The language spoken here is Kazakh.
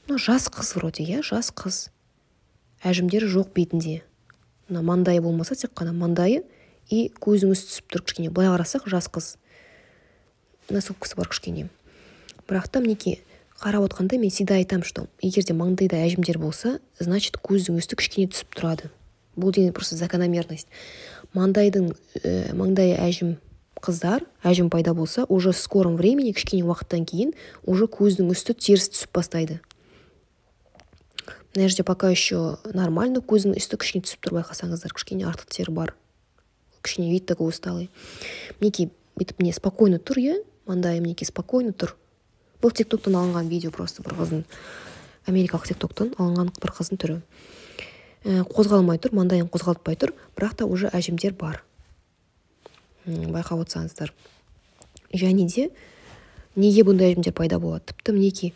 Ну, жас қыз вроде, иә, жас қыз, әжімдері жоқ бетінде. Мына маңдайы болмаса, тек қана маңдайы и көзінің үсті түсіп тұр кішкене. Былай қарасақ, жас қыз, носогубкасы бар кішкене. Бірақ та, мінекей, қарап отқанда мен всегда айтамын, что егер де маңдайда әжімдер болса, значит, көздің үсті кішкене түсіп тұрады. Бұл деген просто закономерность. Маңдайдың маңдайы әжім қыздар, әжім пайда болса, уже в скором времени, кішкене уақыттан кейін уже көздің үсті теріс түсіп бастайды. Мына жерде пока еще нормально, көздің үсті кішкене түсіп тұр, байқасаңыздар, кішкене артық тері бар, кішкене вид такой усталый. Мінекей, бүйтіп не спокойно тұр, иә, маңдайы, мінекей, спокойно тұр. Бұл Тик Токтан алынған видео, просто бір қыздың, америкалық Тик Токтан алынған бір қыздың түрі. Қозғалмай тұр, маңдайын қозғалтпай тұр, бірақ та уже әжімдер бар, байқап отырсаңыздар. Және де неге бұндай әжімдер пайда болады? Тіпті, мінекей,